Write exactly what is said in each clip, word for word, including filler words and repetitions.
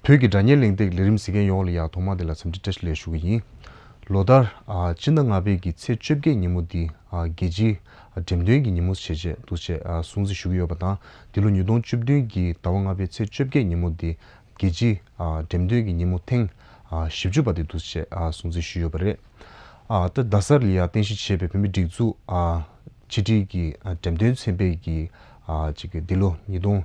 བོད་ཀྱི་དྲ་བརྙན་གླེང་སྟེགས་ལས་རིམ་གཟིགས་མཁན་ཡོངས་ལ་ཡང་ཐོག་མ་དེ་ལ་འཚམས་འདྲི་བཀྲ་ཤིས་བདེ་ལེགས་ཞུ་གི་ཡིན། ལོ་ལྟར་ཨ་སྤྱི་ཟླ་ལྔ་པའི་གི་ཚེས་བཅོ་བརྒྱད་ཉིན་མོ་འདི་ཨ་རྒྱལ་སྤྱིའི་འགྲེམས་སྟོན་གྱི་ཉིན་མོ་ཞེས་བྱས་འདུག་ཅེས་ཨ་སྲུང་བརྩི་ཞུ་གི་ཡོད་པ་དང་། འདི་ལོ་ཉིས་སྟོང་བཅུ་བདུན་གྱི་ཟླ་བ་ལྔ་པའི་ཚེས་བཅོ་བརྒྱད་ཉིན་མོ་འདི་རྒྱལ་སྤྱིའི་ཨ་འགྲེམས་སྟོན་གྱི་ཉིན་མོ་ཐེངས་ཨ་བཞི་བཅུ་པ་དེ་འདུག་ཅེས་ཨ་སྲུང་བརྩི་ཞུས་ཡོད་པ་རེད། ཨ་ད་རྡ་སར་ལ་ཡ་རྟེན་གཞི་བྱས་པའི་བོད་མིའི་སྒྲིག་འཛུགས་ཨ་ཕྱི་དྲིལ་གྱི་ཨ་འགྲེམས་སྟོན་ཚན་པས་ཀྱི་ཨ་ཅིག་གི་འདི་ལོ་ཉིས་སྟོང་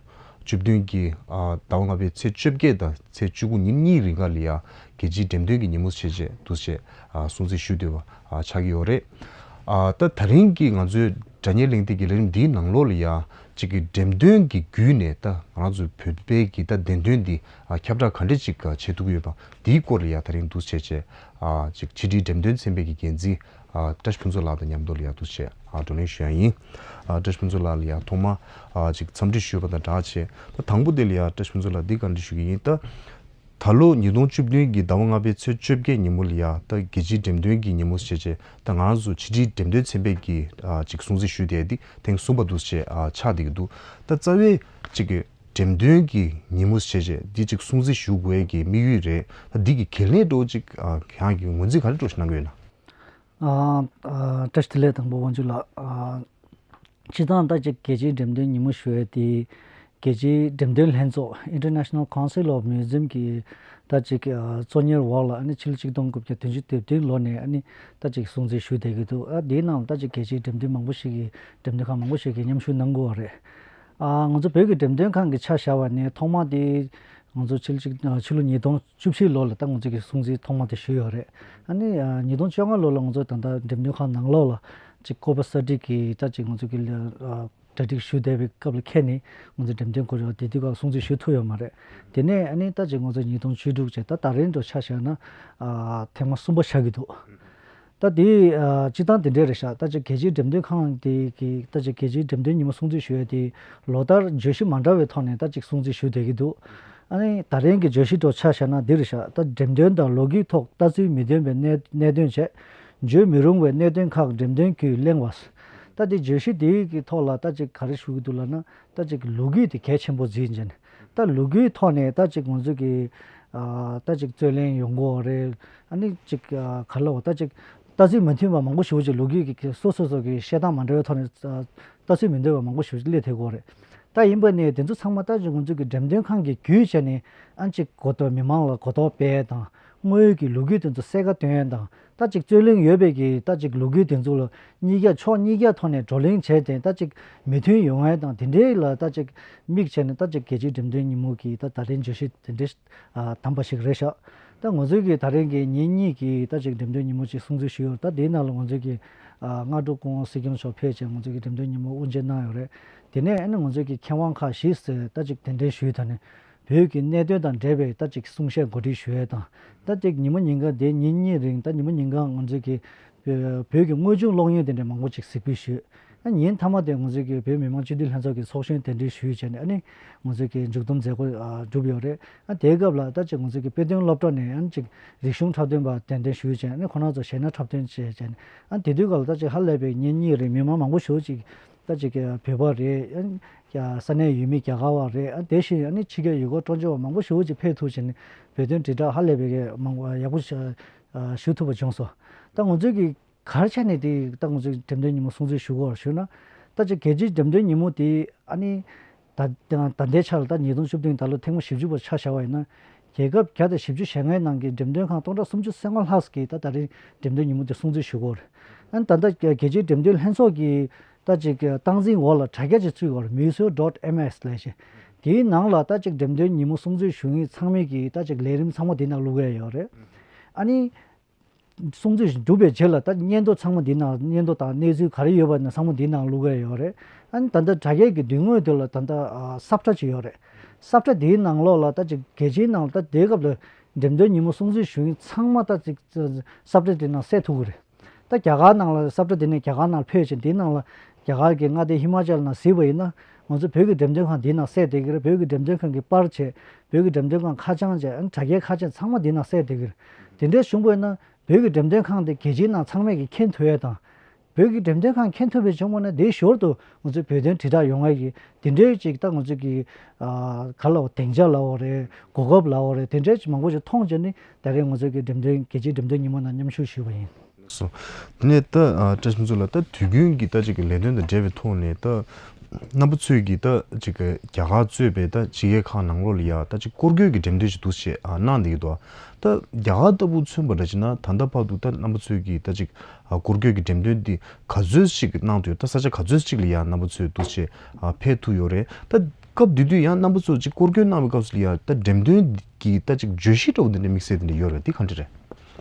བཅུ་བདུན་གྱི་ཨ་ཟླ་བ་ལྔ་པའི་ཚེས་བཅོ་བརྒྱད་དང་ཚེས་བཅུ་དགུ་ཉིན་གཉིས་རིང་ག་ལ་ཡ་རྒྱལ་སྤྱིའི་འགྲེམས་སྟོན་གྱི་ཉིན་མོ་ཞེས་བྱས་འདུག་ཅེས་ཨ་སྲུང་བརྩི་ཞུ་འདོད་པ་ཨ་ཆགས་ཀྱི་ཡོད་རེད། ཨ་ད་ད་རིང་གི་ང་ཚོའི་དྲ་བརྙན་གླེང་སྟེགས་ཀྱི་ལས་རིམ་འདིའི་ནང་ལོགས་ལ་ཡ་ཅིག་གི་འགྲེམས་སྟོན་གྱི་བརྒྱུད་ནས་ད་ང་རང་ཚོའི་བོད་པའི་གི་ད་བདེན་དོན་འདི་ཨ་ཁྱབ་བསྒྲགས་ག་འདྲ་ཅིག་བྱེད་ཐུབ་ཀྱི་ཡོད་པ་འདིའི་སྐོར་ལ་ཡ་ད་རིང་འདུག་བྱས་བྱས་ཨ་ཅིག་ཕྱི་དྲིལ་འགྲེམས་སྟོན་ཚན་པའི་གི་འགན་འཛིན་ཨ་བཀྲ་ཤིས་ཕུན་ཚོགས་ལགས་དང་མཉམ་དུ་ལ་ཡ་འདུག་བྱས་ཨ་བགྲོ་གླེང་ཞུ་ཡ་ཡིན། ཨ་བཀྲ་ཤིས་ཕུན་ཚོགས་ལགས་ལ་ཡ་ཐོག་མ་ཨ་ཅིག་འཚམས་འདྲི་ཞུས་པ་དང་སྦྲགས་བྱས། ད་དང་པོ་དེ་ལ་ཡ་བཀྲ་ཤིས་ཕུན་ཚོགས་ལགས་འདི་བཀའ་འདྲི་ཞུ་གི་ཡིན། ད་ད་ལོ་ཉིས་སྟོང་བཅུ་བདུན་གྱི་ཟླ་བ་ལྔ་པའི་ཚེས་བཅོ་བརྒྱད་ཉིན་མོ་ལ་ཡ་ད་རྒྱལ་སྤྱིའི་འགྲེམས་སྟོན་གྱི་ཉིན་མོ་ཞེས་བྱས་ད་ང་རང་ཚོ་ཕྱི་དྲིལ་འགྲེམས་སྟོན་ཚན་པས་ཀྱིས་ཨ་ཅིག་སྲུང་བརྩི་ཞུས་ཏེ་འདི་ཐེངས་གསུམ་པ་འདུག་བྱས་ཨ་ཆགས་བསྡད་ཀྱི་འདུག་ད་རྩ་བའི་ཅིག་གི་འགྲེམས་སྟོན་གྱི་ཉིན་མོ་ཞེས་བྱས་འདི་ཅིག་སྲུང་བརྩི་ཞུ་དགོས་ཀྱི་དམིགས་ཡུལ་རེད། ད་འདི་གི་གལ་གནད་འདྲ་བོ་ཅིག་ཨ་ཁྱེད་རང་གིས་ངོས་འཛིན་ག་རེ་འདྲ་བོ་ཞིག་གནང་གི་ཡོད་ན། ཨ་ཨ་བཀྲ་ཤིས་བདེ་ལེགས། དང་པོ་དབང་ཕྱུག་ལགས། ཨ་སྤྱིར་བཏང་ད་ཅིག་རྒྱལ་སྤྱིའི་འགྲེམས་སྟོན་ཉིན་མོ་ཞུ་ཡས་དེ་རྒྱལ་སྤྱིའི་འགྲེམས་སྟོན་ལྷན་ཚོགས་International Council of Museum གི་ད་ཅིག་ཨ་གཙོ་གཉེར་འོག་ལ་ཨ་ནི་ཕྱི་ལོ་ཆིག་སྟོང་དགུ་བརྒྱ་བདུན་ཅུ་དོན་བདུན་ལོ་ནས་ཨ་ནི་ད་ཅིག་སྲུང་བརྩི་ཞུས་བསྡད་ཀྱི་འདུག་ཨ་དེའི་ནང་ལ་ད་ཅིག་རྒྱལ་སྤྱིའི་འགྲེམས་སྟོན་མང་པོ་ཞིག་གིས་འགྲེམས་སྟོན་ཁང་མང་པོ་ཞིག་གིས་མཉམ་ཞུགས་གནང་དགོས་པ་རེད། ཨ་ང་ཚོ་བོད་ཀྱི་འགྲེམས་སྟོན་ཁང་གི་ཆ་བཞག་པ་ནས་ཐོག་མ་དེ་ང་ཚོ་ཕྱི་ལོ་ཆིག་ཕྱི་ལོ་ཉིས་སྟོང་བཅུ་བཞི་ལོ་ལ་ད་ང་ཚོ་གི་སྲུང་བརྩི་ཐོག་མ་དེ་ཞུས་ཡོད་རེད། ཨ་ནི་ཨ་ཉིས་སྟོང་བཅོ་ལྔ་ལོ་ལ་ང་ཚོ་ད་ལྟ་འགྲེམས་སྟོན་ཁང་ནང་ལོགས་ལ་ཅིག་ཀོ་པ་གསར་སྒྲིག་གི་ད་ཅིག་ང་ཚོ་གི་ཨ་གྲ་སྒྲིག་ཞུ་བསྡད་པའི་སྐབས་ལ་ཁེལ་ནས་ང་ཚོ་འགྲེམས་སྟོན་སྐོར་དེ་དུས་སྐབས་སྲུང་བརྩི་ཞུ་ཐུབ་ཡོད་མ་རེད། དེ་ནས་ཨ་ནི་ད་ཅིག་ང་ཚོ་ཉིས་སྟོང་བཅུ་དྲུག་བྱས་ད་ད་རེས་འགྲོ་ཆ་བཞག་ན་ཨ་ཐེངས་མ་གསུམ་པ་ཆགས་ཀྱི་འདུག་ད་དེ་ཨ་སྤྱིར་བཏང་དེ་འདྲས་རེད་ཤག་ད་ཅིག་རྒྱལ་སྤྱིའི་འགྲེམས་སྟོན་ཁང་དེ་གི་ད་ཅིག་རྒྱལ་སྤྱིའི་འགྲེམས་སྟོན་ཉིན་མོ་སྲུང་བརྩི་ཞུ་ཡས་དེ་ལོ་ལྟར་བརྗོད་གཞི་མ་འདྲ་བའི་ཐོག་ནས་ད་ཅིག་སྲུང་བརྩི་ཞུ་བསྡད་ཀྱི་འདུག་ཨ་ནི་ད་རིང་གི་བརྗོད་གཞི་འདྲ་ཆ་བཞག་ན་འདི་རེད་ཤག་ད་འགྲེམས་སྟོན་དང་ལོ་རྒྱུས་ཐོག་ལྟ་ཚུལ་མི་མཐུན་པའི་གནད་གནད་དོན་བྱས། བརྗོད་མི་རུང་བའི་གནད་དོན་ཁག་འགྲེམས་སྟོན་བརྒྱུད་གླེང་བ། ད་དེ་བརྗོད་གཞི་དེ་གི་ཐོག་ལ་ད་ཅིག་ག་རེ་ཞུ་གི་འདུག་ལབ་ན་ད་ཅིག་ལོ་རྒྱུས་དེ་གལ་ཆེན་པོ་བརྩིས་བྱས་ནས་ད་ལོ་རྒྱུས་ཐོག་ནས་ད་ཅིག་ང་ཚོ་གི་ཨ་ད་ཅིག་རྩོད་གླེང་ཡོང་གི་ཡོད་རེད། ཨ་ནི་ཅིག་ཨ་ག་ལབ་དགོས་ད་ཅིག་ལྟ་ཚུལ་མི་མཐུན་པ་མང་པོ་ཞེ་པོ་ཅིག་ལོ་རྒྱུས་ཀྱི་སོ་སོ་སོ་གི་བཤད་སྟངས་མ་འདྲ་བའི་ཐོག་ནས་ཨ་ལྟ་ཚུལ་མི་མཐུན་པ་མང་པོ་ཞེ་པོ་ཅིག་སླེབས་བསྡད་ཀྱི་ཡོད་རེད། ད་ཡིན་པ་ནས་དེ་ཚོ་ཚང་མ་ད་ཅིག་ང་ཚོ་གི་འགྲེམས་སྟོན་ཁང་གི་བརྒྱུད་བྱས་ནས་ཨ་ཅིག་གོ་རྟོགས་མི་མང་ལ་གོ་རྟོགས་སྤེལ་དང་དངོས་ཡོད་ཀྱི་ལོ་རྒྱུས་དེ་ཚོ་གསལ་ཁ་སྟོན་དང་ད་ཅིག་རྩོད་གླེང་ཡོད་པའི་གི་ད་ཅིག་ལོ་རྒྱུས་དེ་ཚོ་ལ་གཉིས་ཀ་ཕྱོགས་གཉིས་ཀ་ཐོག་ནས་བགྲོ་གླེང་བྱས་ཏེ་ད་ཅིག་མོས་མཐུན་ཡོང་ཡས་དང་དེ་འདྲའི་ལ་ད་ཅིག་དམིགས་བྱས་ནས་ད་ཅིག་རྒྱལ་སྤྱིའི་འགྲེམས་སྟོན་ཉིན་མོ་གི་ད་ད་རིང་བརྗོད་གཞི་དེ་འདྲའི་ཨ་དམ་པ་ཞིག་རེད་ཤག་ད་ང་ཚོའི་གི་ད་རིང་གི་ཉིན་གཉིས་ཀྱི་ད་ཅིག་འགྲེམས་སྟོན་ཉིན་མོ་ཅིག་སྲུང་བརྩི་ཞུས་ཡོད། ད་དེའི་ནང་ལ་ང་ཚོའི་གི་ཨ་སྔ་དྲོ་སྐུ་ངོ་སྲིད་སྐྱོང་མཆོག་ཕེབས་བྱས་ང་ཚོའི་གི་འགྲེམས་སྟོན་ཉིན་མོ་དབུ་འབྱེད་གནང་ཡོད་རེད། དེ་ནས་ཨ་ནི་ང་ཚོའི་གི་མཁས་དབང་ཁག་བཞི་ཙམ་ད་ཅིག་གདན་འདྲེན་ཞུས་ད་ནི་བོད་ཀྱི་གནད་དོན་དང་འབྲེལ་བའི་ད་ཅིག་གསུང་བཤད་གོ་སྒྲིག་ཞུ་ཡས་དང་ད་ཅིག་ཉིན་མོ་ཉིན་གང་དེ་ཉིན་གཉིས་རིང་ད་ཉིན་མོ་ཉིན་གང་ང་ཚོའི་གི་བོད་ཀྱི་དངོས་བྱུང་གློག་བརྙན་དེ་འདྲ་མང་པོ་ཅིག་གཟིགས་འབུལ་ཞུས། ཨ་ཉིན་མཐའ་མ་དེ་ང་ཚོའི་གི་བོད་མི་མང་སྤྱི་འཐུས་ལྷན་ཚོགས་ཀྱི་ཚོགས་གཞོན་གདན་འདྲེན་ཞུས་བྱས་ནས་ཨ་ནི་ང་ཚོའི་གི་མཇུག་བསྡོམས་མཛད་སྒོ་ཨ་གྲུབ་ཡོད་རེད། ཨ་དེའི་སྐབས་ལ་ད་ཅིག་ང་ཚོའི་གི་དཔེ་སྟོན་སློབ་གྲྭ་ནས་ཨ་ནི་ཅིག་རིག་གཞུང་འཁྲབ་སྟོན་པ་གདན་འདྲེན་ཞུས་བྱས་ཨ་ནི་ཁོང་རྣམ་ཚོ་གཞས་སྣ་འཁྲབ་སྟོན་བྱས་བྱས་ནས་ཨ་དེ་དུས་སྐབས་ལ་ད་ཅིག་ཧ་ལས་པའི་ཉིན་གཉིས་རིང་མི་མང་མང་པོ་ཞེ་པོ་ཅིག་ད་ཅིག་གི་བོད་པ་རེད། ཨ་ནི་ས་གནས་ཡུལ་མི་རྒྱ་གར་བ་རེད། ཨ་དེ་བཞིན་ཨ་ནི་ཕྱི་རྒྱལ་ཡུལ་སྐོར་སྤྲོ་འཆམ་པ་མང་པོ་ཞེ་པོ་ཅིག་ཕེབས་ཐུབ་བྱས་ནས་བོད་དོན་དྲིལ་བསྒྲགས་ཧ་ལས་པའི་གི་མང་པོ་ཡག་པོ་ཞུ་ཐུབ་པ་བྱུང་སོང་། ད་ང་ཚོའི་གི་ག་རེ་བྱས་ནས་དེ་ད་ང་ཚོའི་འགྲེམས་སྟོན་ཉིན་མོ་སྲུང་བརྩི་ཞུ་དགོས་ཞུ་ན། ད་ཅིག་རྒྱལ་སྤྱིའི་འགྲེམས་སྟོན་ཉིན་མོ་དེ་ཨ་ནི་ད་ད་ད་ལྟའི་ཆར་ལ་ད་ཉིས་སྟོང་བཅུ་བདུན་ད་ལོ་ཐེངས་མ་བཞི་བཅུ་པ་ཆ་བཞག་པ་ཡིན་ན་རྒྱལ་ཁབ་བརྒྱ་དང་བཞི་བཅུ་ཞེ་ལྔའི་ནང་གི་འགྲེམས་སྟོན་ཁང་སྟོང་ཕྲག་སུམ་ཅུ་སོ་ལྔ་ལྷག་གིས་ད་ད་རིང་འགྲེམས་སྟོན་ཉིན་མོ་དེ་སྲུང་བརྩི་ཞུ་གི་ཡོད་རེད། ཨ་ནི་ད་ལྟ་རྒྱལ་སྤྱིའི་འགྲེམས་སྟོན་ལྷན་ཚོགས་ཀྱི་ད་ཅིག་སྟངས་འཛིན་འོག་ལ་དྲ་རྒྱ་ཅིག་ཚུད་ཡོད་རེད། Muzeo dot M S ལབ་བྱས། དེའི་ནང་ལ་ད་ཅིག་འགྲེམས་སྟོན་ཉིན་མོ་སྲུང་བརྩི་ཞུ་མཁན་ཚང་མས་ཀྱི་ད་ཅིག་ལས་རིམ་ཚང་མ་དེའི་ནང་བླུག་གི་ཡོད་རེད། ཨ་ནི། སྲུང་བརྩི་གྲུབ་པའི་རྗེས་ལ་ད་སྙན་ཐོ་ཚང་མ་འདི་ནང་སྙན་ཐོ་དང་གནས་ཚུལ་ག་རེ་ཡོད་པ་ན་ཚང་མ་འདི་ནང་བླུག་གི་ཡོད་རེད། ཨ་ནི་ད་ལྟ་དྲ་རྒྱའི་གི་མདུན་ངོས་དེ་ལ་ད་ལྟ་ཨ་ས་ཁྲ་ཅིག་ཡོད་རེད། ས་ཁྲ་འདིའི་ནང་ལོགས་ལ་ད་ཅིག་རྒྱལ་སྤྱིའི་ནང་ལ་ད་དེའི་སྐབས་ལ་འགྲེམས་སྟོན་ཉིན་མོ་སྲུང་བརྩི་ཞུ་མཁན་ཚང་མ་ད་ཅིག་ས་ཁྲ་དེ་ནང་གསལ་ཐུབ་ཀྱི་རེད། ད་རྒྱ་གར་ནང་ལ་ས་ཁྲ་དེ་ནས་རྒྱ་གར་ནང་ཕེབས་ཤིང་དེའི་ནང་ལ་རྒྱ་གར་གྱི་མངའ་སྡེ་ཧི་མ་ཅལ་ནང་གཟིགས་པ་ཡིན་ན་ང་ཚོ་བོད་ཀྱི་འགྲེམས་སྟོན་ཁང་འདིའི་ནང་གསལ་བསྡད་ཀྱི་རེད། བོད་ཀྱི་འགྲེམས་སྟོན་ཁང་གི་པར་བྱས་བོད་ཀྱི་འགྲེམས་སྟོན་ཁང་ཁ་བྱང་བྱས་ཨ་ནི་དྲ་རྒྱའི་ཁ་བྱང་ཚང་མ་འདིའི་ནང་གསལ་བསྡད་ཀྱི་རེད། དེ་འདྲའི་བྱུང་བ་ཡིན་ན། བོད་ཀྱི་འགྲེམས་སྟོན་ཁང་དེ་རྒྱལ་སྤྱིའི་ནང་ཚང་མས་ཀྱིས་མཁྱེན་ཐུབ་ཡས་དང་། བོད་ཀྱི་འགྲེམས་སྟོན་ཁང་མཁྱེན་ཐུབ་པ་བྱུང་བ་ན་དེའི་ཞོར་དུ་ང་ཚོའི་བོད་དོན་དྲིལ་བསྒྲགས་ཡོང་ཡ་གི་དེ་འདྲའི་ཅིག་ད་ང་ཚོས་ཀྱི་ཨ་ག་ལ་བ་སྡིངས་ཆ་ལ་བ་རེད། གོ་སྐབས་ལ་བ་རེད། དེ་འདྲའི་ཅིག་མང་པོ་ཞིག་མཐོང་བྱས་ནས་ད་རེས་ང་ཚོས་ཀྱི་འགྲེམས་སྟོན་རྒྱལ་སྤྱིའི་འགྲེམས་སྟོན་ཉིན་མོ་ནང་མཉམ་ཞུགས་ཞུས་པ་ཡིན། སོ། དེ་ནས་ད་ཨ་བཀྲ་ཤིས་ཕུན་ཚོགས་ལགས། ད་དུས་རྒྱུན་གྱི་ད་ཅིག་གི་ལས་དོན་དང་འབྲེལ་བའི་ཐོག་ནས་ད་རྣམ་པ་ཚོས་ཀྱི་ད་ཅིག་གི་རྒྱ་གར་གཙོས་པའི་ད་ཕྱི་རྒྱལ་ཁག་ནང་ལོགས་ལ་ཡ་ད་ཅིག་སྐོར་སྐྱོད་ཀྱི་འགྲེམས་སྟོན་ཞིག་འདུག་སེ་ཨ་གནང་བསྡད་ཀྱི་འདུག་ད་རྒྱ་གར་ལྟ་བུ་མཚོན་པ་འདྲ་བྱས་ན་ད་ལྟ་བར་དུ་ད་རྣམ་པ་ཚོས་ཀྱི་ད་ཅིག་ཨ་སྐོར་སྐྱོད་ཀྱི་འགྲེམས་སྟོན་འདི་ག་ཚོད་ཅིག་གནང་འདུག་ད་ས་ཆ་ག་ཚོད་ཅིག་ལ་ཡ་རྣམ་པ་ཚོས་འདུག་སེ་ཨ་ཕེབས་ཐུབ་ཡོད་རེད། ད་སྐབས་དེ་དུས་ཡང་རྣམ་པ་ཚོ་ཅིག་སྐོར་སྐྱོད་གནང་བའི་སྐབས་སུ་ལ་ཡ་ད་འགྲེམས་སྟོན་གྱི་ད་ཅིག་བརྗོད་གཞི་འདྲ་བོ་འདི་འདྲ་དམིགས་བསལ་དེ་འདྲ་ཡོད་རེད། འདི་ག་འདྲ་རེད།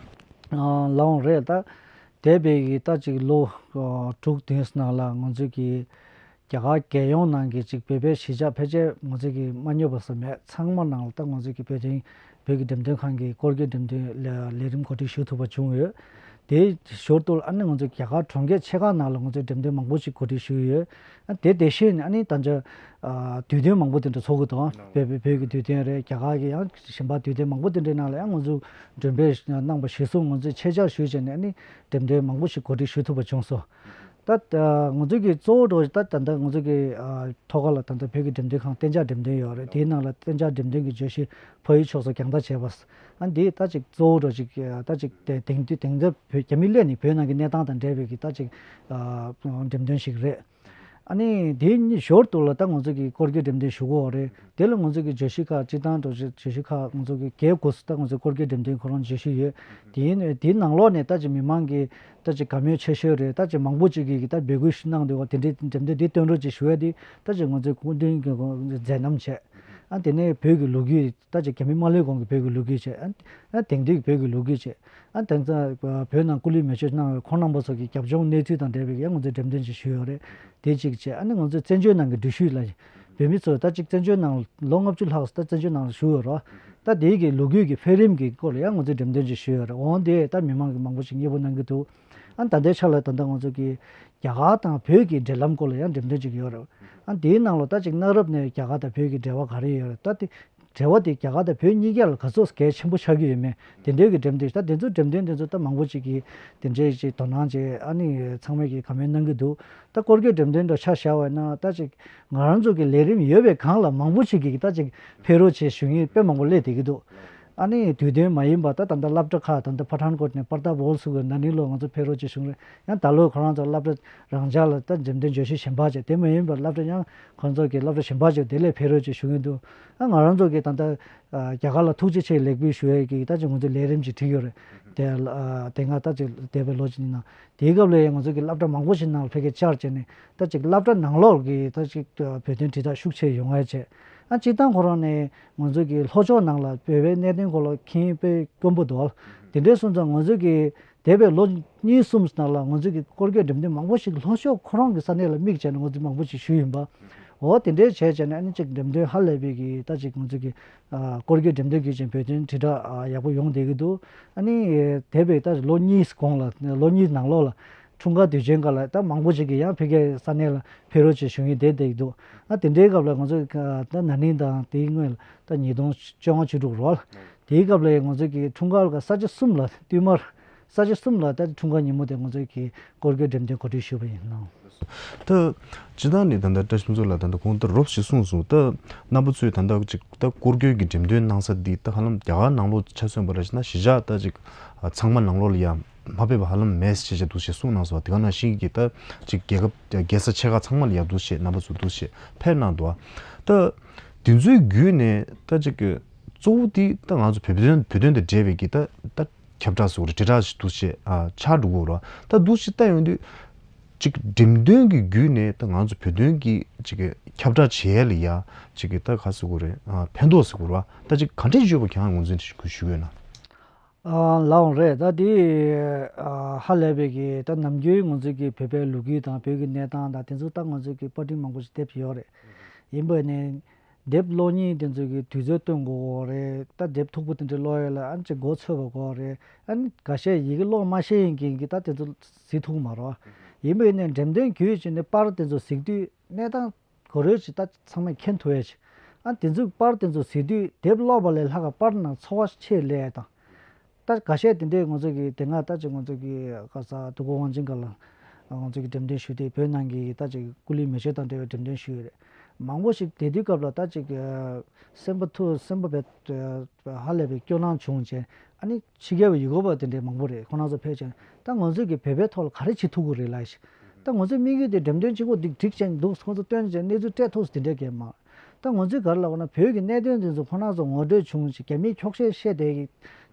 ཨ་ལགས་འོང་རེད། ད་འདས་པའི་གི་ད་ཅིག་ལོ་ཨ་དྲུག་བདུན་ནང་ལ་ང་ཚོས་ཀྱི་རྒྱ་གར་རྒྱལ་ཡོངས་ནང་གི་ཅིག་བོད་པའི་གཞིས་ཆགས་ཕལ་ཆེར་ང་ཚོས་ཀྱི་མ་རྙེད་པ་བཟོ་མེད། ཚང་མ་ནང་ལ་ད་ང་ཚོས་ཀྱི་བོད་དོན་བོད་ཀྱི་འགྲེམས་སྟོན་ཁང་གི་སྐོར་སྐྱོད་འགྲེམས་སྟོན་ལས་ལས་རིམ་གོ་སྒྲིག་ཞུ་ཐུབ་པ་བྱུང་ཡོད། དེའི་ཞོར་དུ་ཨ་ནི་ང་ཚོས་རྒྱ་གར་གྲོང་ཁྱེར་ཆེ་ཁག་ནང་ལ་ང་ཚོས་འགྲེམས་སྟོན་མང་པོ་ཞིག་གོ་སྒྲིག་ཞུས་ཡོད། ཨ་དེ་དེ་བཞིན་ཨ་ནི་ད་ཆ་ཨ་དུས་སྟོན་མང་པོ་དེ་འདྲ་ཚོགས་ཀྱི་འདུག་བོད་བོད་བོད་ཀྱི་དུས་སྟོན་རེད། རྒྱ་གར་གྱི་ཡང་གཞན་པ་དུས་སྟོན་མང་པོ་དེ་འདྲའི་ནང་ལ་ཡང་ང་ཚོས་མགྲོན་འབོད་གནང་བ་གཞིར་བཟུང་ང་ཚོས་ཆེད་བཅར་ཞུས་བྱས་ནས་ཨ་ནི་འགྲེམས་སྟོན་མང་པོ་ཞིག་གོ་སྒྲིག་ཞུ་ཐུབ་པ་བྱུང་སོང་། ད་ང་ཚོ་གི་གཙོ་བོ་འགྲོ་ད་ད་ལྟ་ང་ཚོ་གི་ཐོག་ཁ་ལ་ད་ལྟ་བོད་ཀྱི་འགྲེམས་སྟོན་ཁང་གཏན་འཇགས་འགྲེམས་སྟོན་ཡོད་རེད། དེའི་ནང་ལ་གཏན་འཇགས་འགྲེམས་སྟོན་གྱི་བརྗོད་གཞི་ཕ་ཡུལ་ཕྱོགས་སུ་རྒྱང་ལྟ་བྱས་པ། ཨ་འདི་ད་ཅིག་གཙོ་བོ་འགྲོ་ཅིག་ད་ཅིག་དེ་དེང་དུས་དེང་རབས་བོད་རྒྱ་མི་སླེབས་ནས་བོད་ནང་གི་གནས་སྟངས་དང་འབྲེལ་བའི་གི་ད་ཅིག་འགྲེམས་སྟོན་ཞིག་རེད། ཨ་ནི་དེའི་ཞོར་དུ་ལ་ད་ང་ཚོ་གི་སྐོར་སྐྱོད་འགྲེམས་སྟོན་ཞུ་གི་ཡོད་རེད། དེ་ལ་ང་ཚོ་གི་བརྗོད་གཞི་ཁག་སྤྱི་བཏང་འགྲོ་བརྗོད་གཞི་ཁག་ང་ཚོ་གི་བརྒྱད་དགུ་ཙམ་ད་ང་ཚོ་སྐོར་སྐྱོད་འགྲེམས་སྟོན་ཁོ་རང་བརྗོད་གཞི་ཡོད། དེའི་དེའི་ནང་ལོགས་ནས་ད་ཅིག་མི་མང་གི་ད་ཅིག་དགའ་མོས་ཆེ་ཤོས་རེད། ད་ཅིག་མང་པོ་ཅིག་གིས་ད་འབོད་སྐུལ་ཞིག་གནང་འདུག་བ། དེ་འདྲའི་འགྲེམས་སྟོན་འདི་སྟོན་རོགས་ཅིག་ཞུ་ཡ་དེ་ད་ཅིག་ང་ཚོའི་སྐུ་མདུན་གྱི་མཛད་རྣམ་བྱས། ཨ་དེ་ནས་བོད་ཀྱི་ལོ་རྒྱུས་ད་ཅིག་རྒྱ་མི་མ་སླེབས་གོང་གི་བོད་ཀྱི་ལོ་རྒྱུས་བྱས། ཨ་ཨ་དེང་དུས་ཀྱི་བོད་ཀྱི་ལོ་རྒྱུས་བྱས། ཨ་དེང་སང་བོད་ནང་སྐུ་ལུས་མེ་མཆོད་གནང་བའི་ཁོང་རྣམ་པ་ཚོ་གི་རྒྱབ་ལྗོངས་གནས་ཚུལ་དང་འབྲེལ་བའི་ཡང་ང་ཚོས་འགྲེམས་སྟོན་ཅིག་ཞུས་ཡོད་རེད། དེ་གཅིག་བྱས། ཨ་ནི་ང་ཚོས་བཙན་བྱོལ་ནང་གི་འགྲུལ་བཞུད་ལ་བོད་མི་ཚོ་ད་ཅིག་བཙན་བྱོལ་ནང་ལོ་ལྔ་བཅུ་ལྷག་ད་བཙན་བྱོལ་ནང་ལ་བཞུགས་ཡོད་རེད། ད་དེའི་གི་ལོ་རྒྱུས་ཀྱི་འཕེལ་རིམ་གྱི་སྐོར་ལ་ཡང་ང་ཚོས་འགྲེམས་སྟོན་ཅིག་ཞུས་ཡོད་རེད། འོང་དེ་ད་མི་མང་གི་མང་པོ་ཞིག་མཉེས་པོ་གནང་གི་འདུག་ཨ་ད་ལྟའི་ཆ་ལ་ད་ལྟ་ང་ཚོ་གི་རྒྱ་གར་དང་བོད་ཀྱི་འབྲེལ་ལམ་སྐོར་ལ་ཡང་འགྲེམས་སྟོན་ཅིག་ཡོད་རེད། ཨ་དེའི་ནང་ལ་ད་ཅིག་གནའ་རབས་ནས་རྒྱ་གར་དང་བོད་ཀྱི་འབྲེལ་བ་ག་རེ་ཡོད་རེད། ད་དེ་འབྲེལ་བ་དེ་རྒྱ་གར་དང་བོད་གཉིས་ཀ་ལ་ག་ཚོད་གལ་ཆེན་པོ་ཆགས་ཀྱི་ཡོད་མེད་དེ་འདྲའི་གི་འགྲེམས་སྟོན། ད་དེ་ཚོ་འགྲེམས་སྟོན་དེ་ཚོ་ད་མང་པོ་ཅིག་གིས་དེ་འདྲའི་ཅིག་དོ་སྣང་བྱས། ཨ་ནི་ཚང་མས་ཀྱིས་དགའ་མོས་གནང་གི་འདུག་ད་སྐོར་སྐྱོད་འགྲེམས་སྟོན་འདྲ་ཆ་བཞག་པ་ཡིན་ན་ད་ཅིག་ང་རང་ཚོ་གི་ལས་རིམ་ཡོད་པའི་སྒང་ལ་མང་པོ་ཅིག་གིས་ད་ཅིག་ཕེབས་རོགས་བྱེད་ཞུ་མཁན་དཔེ་མང་པོ་སླེབས་བསྡད་ཀྱི་འདུག་ཨ་ནི་དུས་སྟོན་མ་ཡིན་པ་ད་ད་ལྟ་སློབ་གྲྭ་ཁག་ད་ལྟ་པ་ཐཱན་ཀོཊ་ནས་པར་ཏཱབ་ཧོལ་སུ་གི་ན་ནིང་ལོ་ང་ཚོ་ཕེབས་རོགས་བྱེད་བྱུང་རེད། ཡང་ད་ལོ་ཁོ་རང་ཚོ་སློབ་གྲྭ་རང་འཇགས་ལ་ད་འགྲེམས་སྟོན་བརྗོད་གཞི་གཞན་པ་བྱས། དེ་མ་ཡིན་པར་སློབ་གྲྭ་ཡང་ཁོང་ཚོ་གི་སློབ་གྲྭ་གཞན་པ་བྱས་དེ་ལ་ཕེབས་རོགས་བྱེད་ཞུ་གི་འདུག་ཨ་ང་རང་ཚོ་གི་ད་ལྟ་རྒྱ་གར་ལ་ཐུགས་རྗེ་ཆེ་ལེགས་འབུལ་ཞུ་ཡས་ཀྱི་ད་ཅིག་ང་ཚོ་ལས་རིམ་ཅིག་བསྒྲིགས་ཡོད་རེད། དེ་ལ་དེ་སྔ་ད་ཅིག་འདས་པའི་ལོ་གཅིག་ནང་དེའི་སྐབས་ལ་ཡང་ང་ཚོ་གི་སློབ་གྲྭ་མང་པོ་ཞིག་ནང་ལ་ཕ་གིར་བཅར་བྱས་ནས་ད་ཅིག་སློབ་གྲྭ་ནང་ལོགས་ཀྱི་ད་ཅིག་བོད་དོན་དྲིལ་བསྒྲགས་ཤུགས་ཆེ་ཡོང་ཡ་བྱས། ཨ་སྤྱིར་བཏང་ཁོ་རང་ནས་ང་ཚོ་གི་ལྷོ་ཕྱོགས་ནང་ལ་བོད་པའི་གནད་དོན་སྐོར་ལ་མཁྱེན་དཔེ་དཀོན་པོ་འདུག་དེ་འདྲའི་སོང་ཙང་ང་ཚོ་གི་འདས་པའི་ལོ་གཉིས་གསུམ་ནང་ལ་ང་ཚོ་གི་སྐོར་སྐྱོད་འགྲེམས་སྟོན་མང་པོ་ཞིག་ལྷོ་ཕྱོགས་ཁོ་རང་གི་ས་གནས་ལ་དམིགས་བྱས་ནས་ང་ཚོས་མང་པོ་ཞིག་ཞུས་ཡིན་པ། འོ་དེ་འདྲའི་བྱས་བྱས་ནས་ཨ་ནི་ཅིག་འགྲེམས་སྟོན་ཧ་ལས་པའི་གི་ད་ཅིག་ང་ཚོ་གི་ཨ་སྐོར་སྐྱོད་འགྲེམས་སྟོན་བརྒྱུད་བྱས་བོད་དོན་དྲིལ་བསྒྲགས་ཨ་ཡག་པོ་ཡོང་བསྡད་ཀྱི་འདུག་ཨ་ནི་འདས་པའི་ད་ལོ་གཉིས་གོང་ལ་ལོ་གཉིས་ནང་ལོགས་ལ་འཁྲུངས་སྐར་དུས་ཆེན་སྐབས་ལ་ད་མང་པོ་ཞིག་གིས་ཡང་ཕ་གིའི་ས་གནས་ལ་ཕེབས་རོགས་བྱེད་ཞུ་མཁན་བསྡད་བསྡད་ཀྱི་འདུག་ཨ་དེ་འདྲའི་སྐབས་ལ་ང་ཚོ་ད་ན་ནིང་དང་དེའི་སྔོན་ལ་ད་ཉིས་སྟོང་བཅོ་ལྔ་བཅུ་དྲུག་རོལ་དེའི་སྐབས་ལ་ང་ཚོ་གི་འཁྲུངས་སྐར་ལ་ས་ཆ་གསུམ་ལ་བསྟུད་མར་ས་ཆ་གསུམ་ལ་ད་འཁྲུངས་སྐར་ཉིན་མོ་དེ་ང་ཚོ་གི་སྐོར་སྐྱོད་འགྲེམས་སྟོན་གོ་སྒྲིག་ཞུས་པ་ཡིན་ནོ། ད་སྤྱིར་བཏང་ནས་ད་ལྟ་བཀྲ་ཤིས་ཕུན་ཚོགས་ལགས་ད་ལྟ་གོང་དུ་རོབ་ཞིག་གསུངས་སོང་། ད་རྣམ་པ་ཚོས་ད་ལྟ་ཅིག་ད་སྐོར་སྐྱོད་ཀྱི་འགྲེམས་སྟོན་གནང་ས་འདི་ད་ཧ་ལམ་རྒྱ་གར་ནང་ལོགས་ཆ་མཚོན་པ་ར་ཞིག་ན་གཞིས་ཆགས་ད་ཅིག་ཚང་མ་ནང་ལོགས་ལ་ཡ་མ་ཕེབས་པ་ཧ་ལམ་མེད་ཅེས་བྱས་འདུག་ཅེས་གསུངས་གནང་སོང་། དེ་ག་ནང་བཞིན་གྱི་ད་ཅིག་རྒྱལ་ཁབ་རྒྱལ་ས་ཆེ་ཁག་ཚང་མ་ལ་ཡ་འདུག་ཅེས་རྣམ་པ་ཚོ་འདུག་ཅེས་ཕེབས་གནང་འདུག་ད་དེ་ཚོའི་བརྒྱུད་ནས་ད་ཅིག་གཙོ་བོ་དེ་ད་ང་ཚོ་བོད་དོན་བོད་དོན་དང་འབྲེལ་བའི་གི་ད་ད་ཁྱབ་བསྒྲགས་ཟེར་བ་རེད། དྲིལ་བསྒྲགས་ཤིག་འདུག་ཅེས་ཨ་ཆགས་འགྲོ་གི་རེད། ད་འདུག་ཅེས་ལྟ་ཡོང་དུས་ཅིག་འགྲེམས་སྟོན་གྱི་བརྒྱུད་ནས་ད་ང་ཚོ་བོད་དོན་གྱི་ཅིག་ཁྱབ་བསྒྲགས་བྱེད་ཡ་ལ་ཡ་ཅིག་གི་ད་ག་ཟེར་དགོས་རེད། ཨ་ཕན་ཐོགས་ཟེར་དགོས་རེད་བ། ད་ཅིག་ག་འདྲས་ཡོད་པ་ཁྱེད་རང་ངོས་འཛིན་ཞུ་གི་ཡོད་ན། ཨ་ལགས་འོང་རེད། ད་དེ་ཨ་ཧ་ལས་པའི་གི་ད་ནམ་རྒྱུན་ང་ཚོ་གི་བོད་པའི་ལོ་རྒྱུས་དང་བོད་ཀྱི་གནས་སྟངས་དང་དེ་ཚོ་ད་ང་ཚོ་གི་པར་སྐྲུན་མང་པོ་ཞིག་དེབ་ཡོད་རེད། ཡིན་པ་ནས་དེབ་ཀློག་མཁན་དེ་ཚོ་གི་དུས་ཚོད་བཏོན་དགོས་རེད། ད་དེབ་མཐུག་པོ་དེ་འདྲ་ཀློག་ཡ་ལ་ཨ་ཅིག་མགོ་ཚོད་པ་དགོས་རེད། ཨ་ནི་འགའ་ཤས་ཡི་གེ་ཀློག་མ་ཤེས་མཁན་གྱི་ད་དེ་ཚོ་གཟིགས་ཐུབ་ཀྱི་མ་རེད། ཡིན་པ་ནས་འགྲེམས་སྟོན་བརྒྱུད་བྱས་ནས་པར་དེ་ཚོ་གཟིགས་དུས་གནས་སྟངས་ག་རེ་ཞིག་ད་ཚང་མས་མཁྱེན་ཐུབ་ཡ་ཞིག་ཨ་དེ་ཚོའི་པར་དེ་ཚོ་གཟིགས་དུས་དེབ་ཀློག་པ་ལས་ལྷག་ག་པར་ནང་ཚོར་བ་ཆེ་སླེབས་ཡ་དང་། ད་འགའ་ཤས་དེ་འདྲའི་ང་ཚོ་གི་དེ་སྔ་ད་ཅིག་ང་ཚོ་གི་ག་ས་དུས་འཁོར་དབང་ཆེན་སྒང་ལ་ ང་ཚོ་གི་འགྲེམས་སྟོན་ཞུས་ཏེ་བོད་ནང་གི་ད་ཅིག་སྐུ་ལུས་མེ་མཆོད་དང་འབྲེལ་བའི་འགྲེམས་སྟོན་ཞུས་ཡོད་རེད། མང་པོ་ཞིག་དེ་དུས་སྐབས་ལ་ད་ཅིག་སེམས་པ་ཐུགས་སེམས་པ་བས་ཧ་ལས་པའི་སྐྱོ་སྣང་བྱུང་བྱས། ཨ་ནི་ཕྱི་རྒྱལ་བའི་ཡུལ་སྐོར་བ་དེ་འདྲའི་མང་པོ་རེད། ཁོང་རྣམ་ཚོ་ཕེབས་བྱས་ད་ང་ཚོས་ཀྱི་བོད་པའི་ཐོག་ལ་ག་རེ་བྱེད་ཐུབ་ཀྱི་རེད་ལབ་ཤིག་ད་ང་ཚོའི་དམིགས་ཡུལ་དེ་འགྲེམས་སྟོན་གཅིག་པོ་འདི་འགྲིག་ཅན་འདུག་ཁོང་ཚོ་སྟོན་བྱས་གནས་ཚུལ་སྤྲད་ཐུབ་ཟིན་འདྲ་གས་མ། ད་ང་ཚོས་ག་རེ་ལབ་དགོས་ན་བོད་ཀྱི་གནད་དོན་དེ་ཚོ་ཁོ་རང་ཚོ་ངོ་སྤྲོད་བྱུང་ཞིང་རྒྱ་མིས་འཁྱོག་བཤད་བཤད་དེ་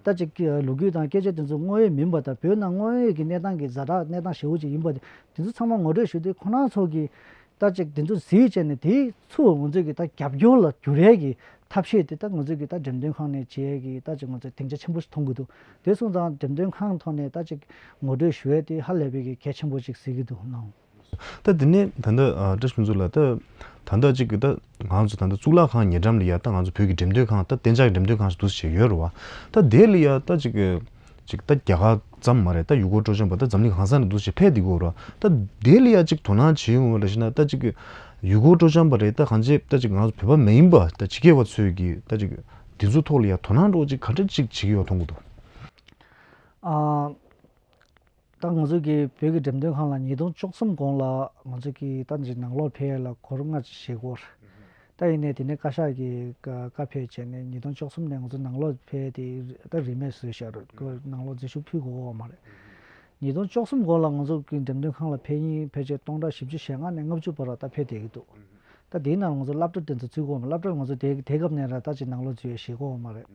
ད་ཅིག་ལོ་རྒྱུས་དང་སྐད་ཆ་དེ་ཚོ་དངོས་ཡོད་མིན་པ་དང་བོད་ནང་དངོས་ཡོད་ཀྱི་གནས་སྟངས་ཀྱི་ཛ་དྲག་གནས་སྟངས་ཞེ་པོ་ཅིག་ཡིན་པ་དེ་དེ་ཚོ་ཚང་མ་ངོ་སྤྲོད་ཞུས་ཏེ་ཁོ་རང་ཚོ་གི་ད་ཅིག་དེ་ཚོ་གཟིགས་བྱས་ནས་དེའི་ཚུར་ང་ཚོས་ཀྱི་ད་རྒྱབ་སྐྱོར་ལ་འགྱུར་ཡས་ཀྱི་ཐབས་ཤེས་དེ་ད་ང་ཚོས་ཀྱི་ད་འགྲེམས་སྟོན་ཁང་ནས་བྱེད་ཡས་ཀྱི་ད་ཅིག་ང་ཚོས་སྡིངས་ཆ་ཆེན་པོ་ཞིག་མཐོང་གི་འདུག་དེ་སོང་ཙང་འགྲེམས་སྟོན་ཁང་ཐོག་ནས་ད་ཅིག་ངོ་སྤྲོད་ཞུ་ཡས་དེ་ཧ་ལས་པའི་གི་གལ་ཆེན་པོ་ཅིག་གཟིགས་ཀྱི་འདུག་ནང་། ད་དེ་ནས་ད་ལྟ་ཨ་བཀྲ་ཤིས་ཕུན་ཚོགས་ལགས། ད་ད་ལྟ་ཅིག་གི་ད་ང་ཚོ་ད་ལྟ་གཙུག་ལག་ཁང་ཉེ་འགྲམ་ལ་ཡ་ད་ང་ཚོ་བོད་ཀྱི་འགྲེམས་སྟོན་ཁང་ད་གཏན་འཇགས་ཀྱི་འགྲེམས་སྟོན་ཁང་ཞིག་འདུག་སེ་ཡོད་རེད་བ། ད་དེ་ལ་ཡ་ད་ཅིག་གི་ཅིག་ད་རྒྱ་གར་ཙམ་མ་རེད། ད་ཡུལ་སྐོར་སྤྲོ་འཆམ་པ་ད་འཛམ་གླིང་གང་ས་ནས་འདུག་སེ་ཕེབས་བསྡད་ཀྱི་ཡོད་རེད་བ། ད་དེ་ལ་ཡ་ཅིག་དོ་སྣང་བྱེད་ཡོང་བ་ལ་ཤི་ན་ད་ཅིག་གི་ཡུལ་སྐོར་སྤྲོ་འཆམ་པ་རེད། ད་གང་ཅི་ད་ཅིག་ང་ཚོ་བོད་པ་མ་ཡིན་པ་ད་ཕྱི་རྒྱལ་བ་ཚོས་ཀྱི་ད་ཅིག་དེ་ཚོ་ཐོག་ལ་ཡ་དོ་སྣང་འདྲ་བོ་ཅིག་ག་འདྲ་ཅིག་བྱེད་ཀྱི་ཡོད་མཐོང་གི་འདུག་ཨ། ད་ང་ཚོ་གི་བོད་ཀྱི་འགྲེམས་སྟོན་ཁང་ལ་ཉིས་སྟོང་བཅུ་གསུམ་གོང་ལ་ང་ཚོ་གི་ད་ཅིག་ནང་ལོགས་ཕེབས་ཡས་ལ་སྒོར་ལྔ་ཅིག་བཞེས་སྐོར། ད་ཡིན་ནའི་དེ་ནས་བཀའ་ཤག་གི་བཀའ་བཀའ་ཕེབས་བྱས་ནས་ཉིས་སྟོང་བཅུ་གསུམ་ནས་ང་ཚོ་ནང་ལོགས་ཕེབས་ཏེ་ད་རིན་མེད་བཟོས་བཞག་རེད། ཁོ་ནང་ལོགས་འཛུལ་ཞུགས་ཕུལ་དགོས་ཀྱི་ཡོད་མ་རེད། ཉིས་སྟོང་བཅུ་གསུམ་གོང་ལ་ང་ཚོ་གི་འགྲེམས་སྟོན་ཁང་ལ་ཕེབས་མཁན་ཕལ་ཆེར་སྟོང་ཕྲག་བཞི་བཅུ་ཞེ་ལྔ་ནས་ལྔ་བཅུ་བར་ལ་ད་ཕེབས་བསྡད་ཀྱི་འདུག་ད་དེའི་ནང་ང་ཚོ་སློབ་གྲྭ་དེ་ཚོ་འཛུལ་དགོས་མ་རེད། སློབ་གྲྭ་ང་ཚོ་དེ་དེ་སྐབས་ནས་ར་ད་ཅིག་ནང་ལོགས་འཛུལ་ཡས་བཞེས་ཀྱི་ཡོད་མ་རེད།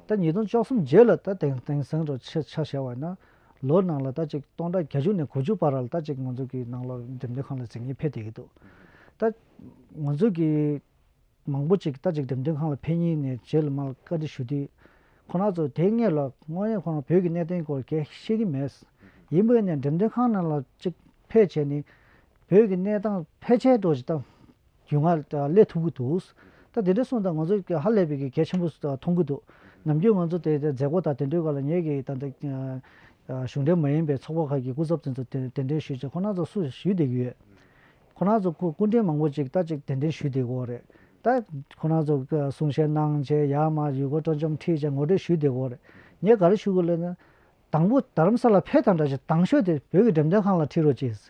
ད་ཉིས་སྟོང་བཅུ་གསུམ་རྗེས་ལ་ད་དེང་དེང་སང་འདྲ་ཆ་ཆ་བཞག་པ་ཡིན་ན་ལོ་ནང་ལ་ད་ཅིག་སྟོང་ཕྲག་བརྒྱད་ཅུ་ནས་དགུ་བཅུ་བར་ལ་ད་ཅིག་ང་ཚོ་གི་ནང་ལོགས་འགྲེམས་སྟོན་ཁང་ལ་འཛུལ་མཁན་ཕེབས་བསྡད་ཀྱི་འདུག་ད་ང་ཚོ་གི་མང་པོ་ཅིག་ད་ཅིག་འགྲེམས་སྟོན་ཁང་ལ་ཕེབས་མཁན་ནས་རྗེས་ལ་མར་བཀའ་འདྲི་ཞུ་དུས་ཁོ་རང་ཚོ་དེ་སྔོན་ལ་དངོས་གནས་ཁོ་རང་བོད་ཀྱི་གནད་དོན་སྐོར་གས་ཤེས་ཀྱི་མེད། ཡིན་པས་ནས་འགྲེམས་སྟོན་ཁང་ནང་ལ་ཅིག་ཕེབས་བྱས་ནས་བོད་ཀྱི་གནས་སྟངས་ཕལ་ཆེར་འགྲོ་ཅིག་ད་རྒྱུས་མངའ་སླེབས་ཐུབ་ཀྱི་འདུག་ད་དེ་འདྲ་སོང་ཙང་ང་ཚོ་ཧ་ལས་པའི་གི་གལ་ཆེན་པོ་མཐོང་གི་འདུག་ནམ་རྒྱུན་ང་ཚོ་དེ་དེ་མཛད་སྒོ་དང་དེ་འདྲའི་སྐོར་ལ་ངེད་ཀྱི་ད་ལྟ་གཞུང་འབྲེལ་མ་ཡིན་པའི་ཚོགས་པ་ཁག་གི་སྐུ་ཚབ་དེ་ཚོ་གདན་འདྲེན་ཞུས་བྱས་ཁོ་རང་ཚོ་སུ་ཞུས་བསྡད་ཀྱི་ཡོད། ཁོ་རང་ཚོ་སྐུ་སྐུ་མགྲོན་མང་པོ་ཅིག་ད་ཅིག་གདན་འདྲེན་ཞུས་བསྡད་ཀྱི་ཡོད་རེད། ད་ཁོ་རང་ཚོ་གསུང་བཤད་གནང་བྱས་ཡར་མར་ཡུལ་སྐོར་སྤྲོ་འཆམ་ཁྲིད་བྱས་ངོ་སྤྲོད་ཞུས་བསྡད་ཀྱི་ཡོད་རེད། ངས་ག་རེ་ཞུ་དགོས་ལབ་ན། དང་པོ་རྡ་རམ་ས་ལ་ཕེབས་དང་འདྲ་ཞིག་དང་ཤོས་དེ་བོད་ཀྱི་འགྲེམས་སྟོན་ཁང་ལ་ཁྲིད་རོགས་གྱིས།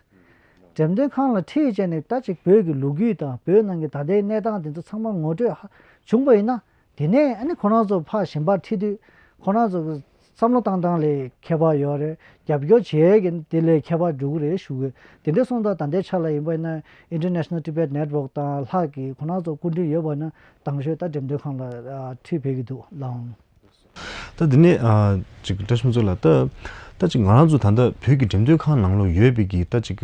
འགྲེམས་སྟོན་ཁང་ལ་ཁྲིད་བྱས་ནས་ད་ཅིག་བོད་ཀྱི་ལོ་རྒྱུས་དང་བོད་ནང་གི་ད་ལྟའི་གནས་སྟངས་དེ་ཚོ་ཚང་མ་ངོ་སྤྲོད་ཧ་བྱུང་པ་ཡིན་ན། དེ་ནས་ཨ་ནི་ཁོ་རང་ཚོ་ཕར་གཞན་པར་ཁྲིད་དུས་ཁོ་རང་ཚོ་གི་བསམ་བློ་བཏང་སྟངས་ལས་ཁྱད་པར་ཡོད་རེད། རྒྱབ་སྐྱོར་བྱེད་ཡས་ཀྱི་དེ་ལས་ཁྱད་པར་འགྲོ་གི་རེད་ཞུ་གི། དེ་འདྲ་སོང་ཙང་ད་ལྟའི་ཆ་ལ་ཡིན་པ་ཡིན་ན་International Tibet Network དང་ལྷག་གི་ཁོ་རང་ཚོ་སྐུ་མགྲོན་ཡོད་པ་ན་དང་ཤོས་ད་འགྲེམས་སྟོན་ཁང་ལ་ཁྲིད་ཕེབས་ཀྱི་འདུག་ལགས། ད་དེ་ནས་ཨ་ཅིག་བཀྲ་ཤིས་ཕུན་ཚོགས་ལགས། ད་ད་ཅིག་ང་རང་ཚོ་ད་ལྟ་བོད་ཀྱི་འགྲེམས་སྟོན་ཁང་ནང་ལོགས་ཡོད་པའི་གི་ད་ཅིག་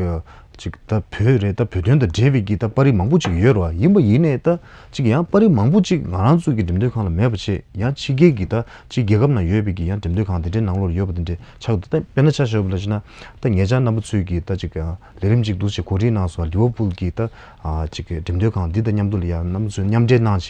ཅིག་ད་བོད་རེད། ད་བོད་དོན་དང་འབྲེལ་བའི་གི་ད་པར་རིས་མང་པོ་ཅིག་ཡོད་རེད་བ། ཡིན་པ་ཡིན་ནས་ད་ཅིག་ཡང་པར་རིས་མང་པོ་ཅིག་ང་རང་ཚོ་གི་འགྲེམས་སྟོན་ཁང་ལ་མེད་པ་བྱས་ཡང་ཕྱི་རྒྱལ་གྱི་ད་ཅིག་རྒྱལ་ཁབ་ནང་ཡོད་པའི་གི་ཡང་འགྲེམས་སྟོན་ཁང་དེ་འདྲའི་ནང་ལོགས་ཡོད་པ་དེ་འདྲའི་ཆགས་འདུག་ད་དཔེར་ན་ཆ་བཞག་པ་ལ་བྱས་ན་ད་ངེད་ཅག་རྣམ་པ་ཚོས་གི་ད་ཅིག་ལས་རིམ་ཅིག་འདུག་ཅེས་གོ་སྒྲིག་གནང་སོང་། ལི་ཝར་ཕུལ་གྱི་ད་ཨ་ཅིག་འགྲེམས་སྟོན་ཁང་འདི་དང་མཉམ་དུ་ལ་ཡང་རྣམ་པ་ཚོས་མཉམ་འབྲེལ་གནང་བྱས་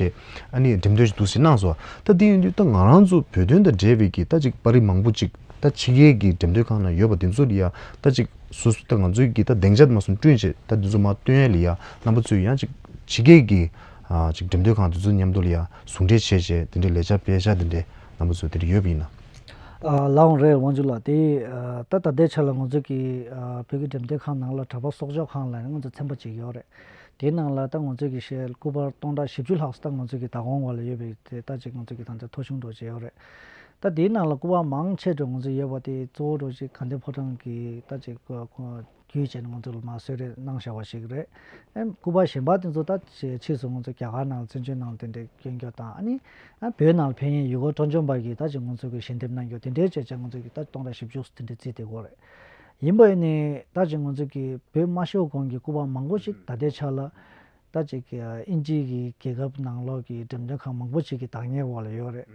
ཨ་ནི་འགྲེམས་སྟོན་ཞིག་འདུག་ཟེར་གནང་སོང་། ད་དེ་ཡིན་དུས་ད་ང་རང་ཚོ་བོད་དོན་དང་འབྲེལ་བའི་གི་ད་ཅིག་པར་རིས་མང་པོ་ཅིག་ད་ཕྱི་རྒྱལ་གྱི་འགྲེམས་སྟོན་ཁང་ནང་ཡོད་པ་དེ་ཚོ་ལ་ཡང་ད་ཅིག་སོ་སོ་ད་ང་ཚོའི་གི་ད་སྡིངས་ཆ་དེ་མ་སོང་བསྐྲུན་བྱས་ད་དེ་ཚོ་མར་སྟོན་ཡས་ལ་ཡང་རྣམ་པ་ཚོས་ཡང་ཅིག་ཕྱི་རྒྱལ་གྱི་ཨ་ཅིག་འགྲེམས་སྟོན་ཁང་དེ་ཚོ་མཉམ་དུ་ལ་ཡང་ཟུང་འབྲེལ་བྱས་བྱས་དེ་འདྲའི་ལས་འཆར་སྤེལ་འཆར་དེ་འདྲའི་རྣམ་པ་ཚོས་དེ་འདྲ་ཡོད་པ་ཡིན་ན། ཨ་ལགས་འོང་རེད་དབང་ཕྱུག་ལགས། དེ་ཨ་ད་ད་ལྟའི་ཆ་ལ་ང་ཚོ་གི་ཨ་བོད་ཀྱི་འགྲེམས་སྟོན་ཁང་ནང་ལ་གྲྭ་པ་གསོག་འཇོག་ཁང་ལ་ང་ཚོ་ཚན་པ་གཅིག་ཡོད་རེད། དེའི་ནང་ལ་ད་ང་ཚོ་གི་ཤེལ་སྐུ་པར་སྟོང་ཕྲག་བཞི་བཅུ་ལྷག་ཙམ་ད་ང་ཚོ་གི་བདག་དབང་འོག་ལ་ཡོད་པའི་དེ་ད་ཅིག་ང་ཚོ་གི་ད་ལྟ་ཐོ་གཞུང་འདྲ་ཅིག་ཡོད་རེད། ད་དེའི་ནང་ལ་སྐུ་པར་མང་ཆེ་འགྲོ་ང་ཚོ་ཡོད་པ་དེ་གཙོ་བོ་འགྲོ་ཅིག་དགའ་ལྡན་ཕོ་བྲང་གི་ད་ཅིག་ཁོ་ཁོ་བརྒྱུད་བྱས་ནས་ང་ཚོ་ལ་མར་གསོལ་རས་གནང་བཞག་པ་ཞིག་རེད། ཨེ་སྐུ་པར་གཞན་པ་དེ་ཚོ་ད་ཕྱིས་སུ་ང་ཚོ་རྒྱ་གར་ནང་ལ་བཙན་བྱོལ་ནང་དེ་འདྲའི་སྐྱོན་སྐྱོན་དང་ཨ་ནི་ཨ་བོད་ནང་ལ་ཕེབས་མཁན་ཡུལ་སྐོར་སྤྲོ་འཆམ་པ་གིས་ད་ཅིག་ང་ཚོ་གི་ཞལ་འདེབས་གནང་རྒྱུ་དེ་འདྲའི་བྱས་བྱས་ང་ཚོ་གི་ད་སྟོང་ཕྲག་བཞི་བཅུ་དེ་འདྲའི་རྩིས་དེ་དགོས་རེད། ཡིན་པ་ཡིན་ནའི་ད་ཅིག་ང་ཚོ་གི་བོད་མ་ཤོར་གོང་གི་སྐུ་པར་མང་པོ་ཞིག་ད་ལྟའི་ཆ་ལ་ད་ཅིག་ཨིན་ཇི་གི་རྒྱལ་ཁབ་ནང་ལོགས་ཀྱི་འགྲེམས་སྟོན་ཁང་མང་པོ་ཞིག་གི་བདག་གཉེར་འོག་ལ་ཡོད་རེད།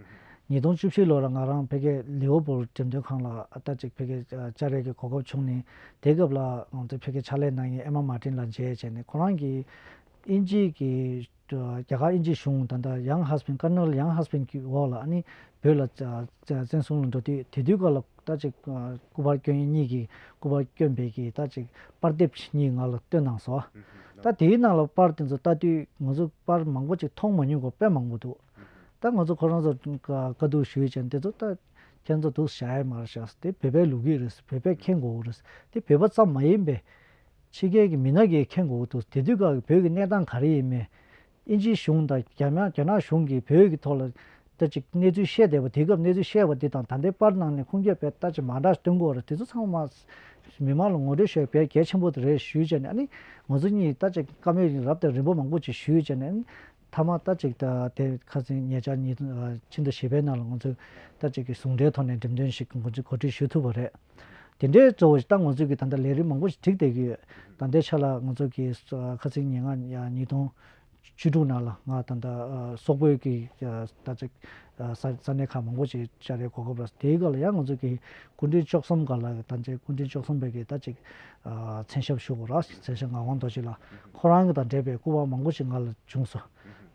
ཉིས་སྟོང་བཅུ་བཞི་ལོ་ལ་ང་རང་ཕ་གིའི་ལི་ཝར་ཕུལ་འགྲེམས་སྟོན་ཁང་ལ་ད་ཅིག་ཕ་གིའི་བཅར་ཡས་ཀྱི་གོ་སྐབས་བྱུང་ནས་དེ་སྐབས་ལ་ང་ཚོ་ཕ་གིའི་ཕྱག་ལས་གནང་མཁན་ཨེ་མ་མར་ཏིན་ལགས་མཇལ་བྱས་ནས་ཁོ་རང་གིས་ཨིན་ཇི་གི་རྒྱ་གར་དབྱིན་ཇི་གཞུང་ད་ལྟ་ཡང་ཧ་སི་པན་ཀར་ནལ་ཡང་ཧ་སི་པན་གྱི་འོག་ལ་ཨ་ནི་བོད་ལ་བཙན་བཟུང་ལ་འགྲོ་དུས་དེ་དུས་སྐབས་ལ་ད་ཅིག་སྐུ་པར་སྐྱོན་མཁན་གཉིས་ཀྱིས་སྐུ་པར་སྐྱོན་པའི་གི་ད་ཅིག་པར་དེབ་གཉིས་ང་ལ་བཏོན་གནང་སོང་། ད་དེའི་ནང་ལ་པར་དེ་ཚོ་ལྟ་དུས་ང་ཚོ་པར་མང་པོ་ཅིག་མཐོང་མ་མྱོང་གི་དཔེ་མང་པོ་འདུག་ད་ང་ཚོ་ཁོ་རང་ཚོ་བཀའ་བཀའ་བསྡུར་ཞུས་བྱས་དེ་ཚོ་ད་ ཁྱེད་ཚོ་འདུག་བཞག་ཡ་མ་རེད་ཤག་དེ་བོད་པའི་ལོ་རྒྱུས་རེད། བོད་པས་མཁྱེན་དགོས་རེད། དེ་བོད་པ་ཙམ་མ་ཡིན་པའི་ཕྱི་རྒྱལ་གྱི་མི་སྣ་གིས་མཁྱེན་དགོས་འདུག་དེ་དུས་སྐབས་ཀྱི་བོད་ཀྱི་གནས་སྟངས་ག་རེ་ཡིན་མིན། དབྱིན་ཇིའི་གཞུང་དང་རྒྱ་ནག་རྒྱ་ནག་གཞུང་གིས་བོད་ཀྱི་ཐོག་ལ་ད་ཅིག་གནས་ཚུལ་བཤད་བསྡད་པ། དེ་སྐབས་གནས་ཚུལ་བཤད་པ་དེ་དང་ད་ལྟའི་པར་ནང་ནས་ཁུངས་སྐྱེལ་བས་ད་ཅིག་མ་འདྲ་སྟོན་གྱི་ཡོད་རེད། དེ་ཚོ་ཚང་མ་མི་མང་ལ་ངོ་སྤྲོད་ཞུ་བའི་གལ་ཆེན་པོ་དེ་རེད་ཞུས་བྱས་ནས། ཨ་ནི་ང་ཚོ་གཉིས་ད་ཅིག་བཀའ་མོལ་རབ་དང་རིམ་པ་མང་པོ་ཅིག་ཞུས་བྱས་ནས། ཨ་ནི་མཐའ་མ་ད་ཅིག་ད་དེ་ཁ་སང་ཉེ་ཆར་ཉིས་སྟོང་ཕྱི་ཟླ་བཞི་པའི་ནང་ལ་ང་ཚོས་ད་ཅིག་གི་ཟུང་འབྲེལ་ཐོག་ནས་འགྲེམས་སྟོན་ཞིག་ང་ཚོས་གོ་སྒྲིག་ཞུ་ཐུབ་པ་རེད། དེ་འདྲའི་གཙོ་བོ་ཞིག་ད་ང་ཚོས་ཀྱི་ད་ལྟ་ལས་རིམ་མང་པོ་ཞིག་བསྒྲིགས་བསྡད་ཀྱི་ཡོད། ད་ལྟའི་ཆ་ལ་ང་ཚོ་གི་ཁ་སང་ཉིན་ལྔ་ཉིས་སྟོང་བཅུ་དྲུག་ནང་ལ་ང་ད་ལྟ་ཨ་སོག་པོའི་གི་ཨ་ད་ཅིག་ཨ་ས་ས་གནས་ཁག་མང་པོ་ཅིག་བཅར་ཡའི་གོ་སྐབས་རག་དེའི་སྐབས་ལ་ཡང་ང་ཚོ་གི་སྐུ་ཕྲེང་བཅུ་གསུམ་སྒང་ལ་ད་ཅིག་སྐུ་ཕྲེང་བཅུ་གསུམ་པའི་གི་ད་ཅིག་ཨ་མཚན་ཞབས་ཞུ་དགོས་ར། མཚན་ཞབས་ངག་དབང་རྡོ་རྗེ་ལགས་ཁོ་རང་གི་དང་འབྲེལ་བའི་སྐུ་པར་མང་པོ་ཅིག་ང་ལ་བྱུང་སོང་།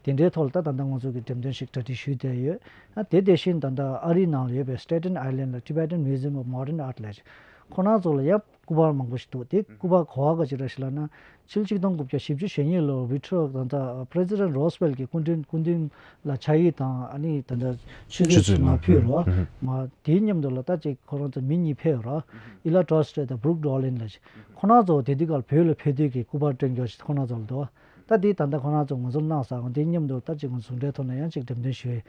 དེ་འདྲའི་ཐོག་ལ་ད་ད་ལྟ་ང་ཚོ་གི་འགྲེམས་སྟོན་ཞིག་གྲ་སྒྲིག་ཞུས་བསྡད་ཡོད། ཨ་དེ་དེ་བཞིན་ད་ལྟ་ཨ་རིའི་ནང་ལ་ཡོད་པའི་Staten Island ལ་Tibetan Museum of Modern Art ལབ་ཅིག་ཁོ་རང་ཚོ་ལ་ཡང་སྐུ་པར་མང་པོ་ཞིག་འདུག་དེ་སྐུ་པར་གོ་བ་ག་ཅིག་རེད་ཟེར་ལབ་ན། ཕྱི་ལོ་ཆིག་སྟོང་དགུ་བརྒྱ་བཞི་བཅུ་ཞེ་གཉིས་ལོར་Woodrow ད་ལྟ་President Roosevelt གྱི་སྐུ་མདུན་སྐུ་མདུན་ལ་ཕྱག་ཡིག་དང་ཨ་ནི་ད་ལྟ་ཆུ་ཆུ་ཚོད་ཚོད་མ་ཕུལ་རོགས། ཨུ་ཧུ། མ་དེའི་མཉམ་དུ་ལ་ད་ཅིག་ཁོ་རང་ཚོ་མི་གཉིས་ཕེབས་རོགས། Ella Trotz དང་Brooke Dolan ལབ་ཅིག་ཁོ་རང་ཚོ་དེ་དུས་སྐབས་བོད་ལ་ཕེབས་དུས་ཀྱི་སྐུ་པར་སྟོན་རྒྱུ་ཞིག་ཁོ་རང་ཚོ་ལ་འདུག་ད་དེ་ད་ལྟ་ཁོ་རང་ཚོ་ང་ཚོར་གནང་སོང་། དེའི་མཉམ་དུ་ད་ཅིག་ང་ཚོ་ཟུང་འབྲེལ་ཐོག་ནས་ཡང་ཅིག་འགྲེམས་སྟོན་ཞུས།